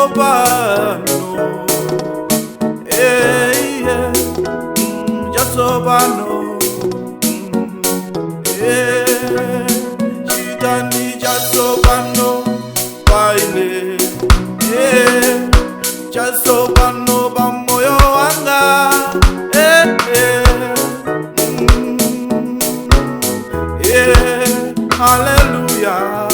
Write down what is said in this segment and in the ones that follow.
Jasobano, eh, yeah, Jasobano, eh, Chitani Jasobano, paine, eh, Jasobano, pamoyo wanga, eh, eh, yeah, hallelujah.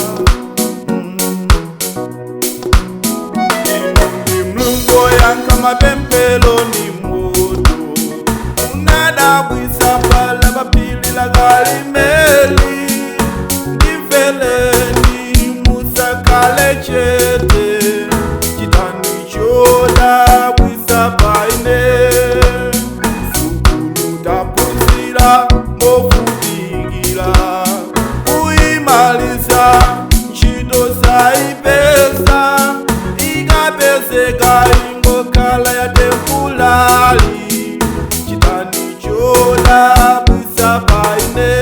Mlungu yanka mapempelo ni moto unadabwisa pala papili la Karimeli ndimveleni musakale chete chitani chodabwisa paine sukulu taphunzira mofutikira kuimaliza ntchito saipesa ikapezeka ingokhala ya temporary chitani chodabwisa paine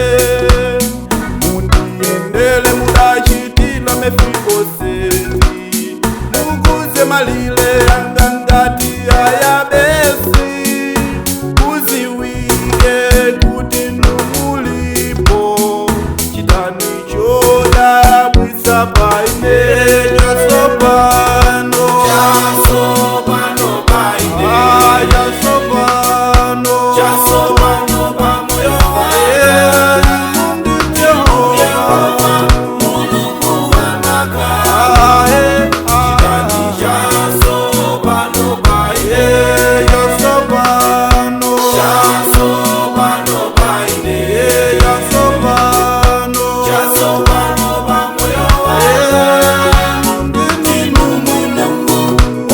mundiyendele mudachitila Mefiboseti mukuze malile anga ngati ayabesi kuziwike kuti numulipo chitani chodabwisa paine chasopano Chasopano paine. Ah, chasopano Chasopano pamoyo wanga. Eh, Mungu Yehova. Mulungu wanaka. Ah, eh, ah, Chasopano paine. eh, chasopano Chasopano paine. Eh, chasopano Chasopano pamoyo wanga. Eh, Inu Mulungu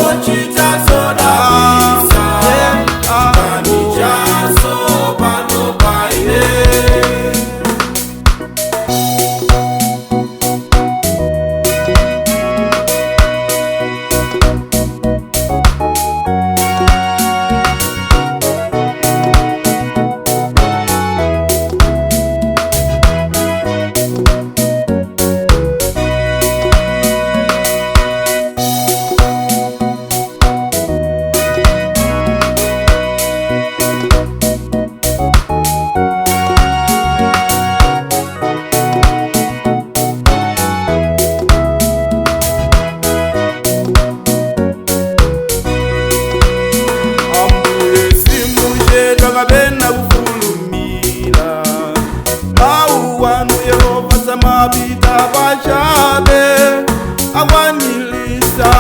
ochita zodabwisa. Chasopano paine. Ambuye simuchedwa kapena kufulumira mawu wanu Yehova samapita pachabe akwanilisa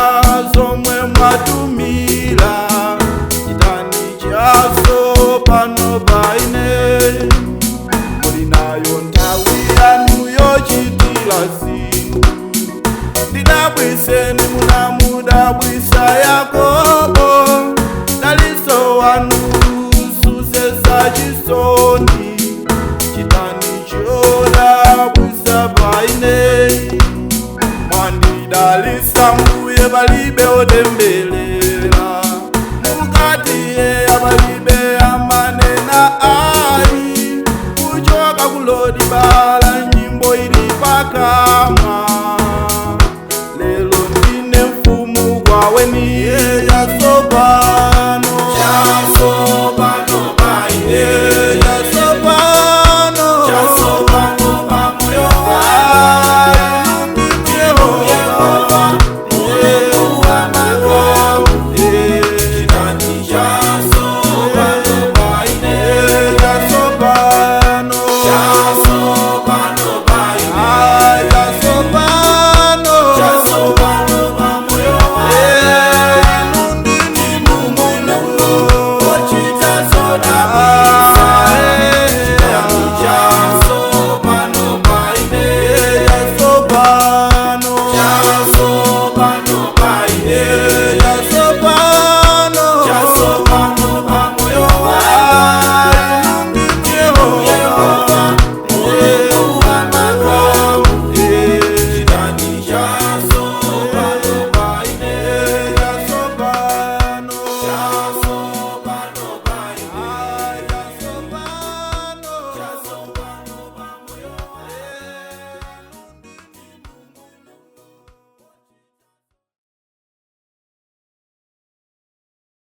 zomwe mwatumira chitani chatsopano paine muli nayo nthawi yanu yochitira zinthu ndidabwiseni munamudabwisa Yakobo daliso wanu susesa chisoni chitani chodabwisa paine mwandidalisa mbuye palibe otembelela.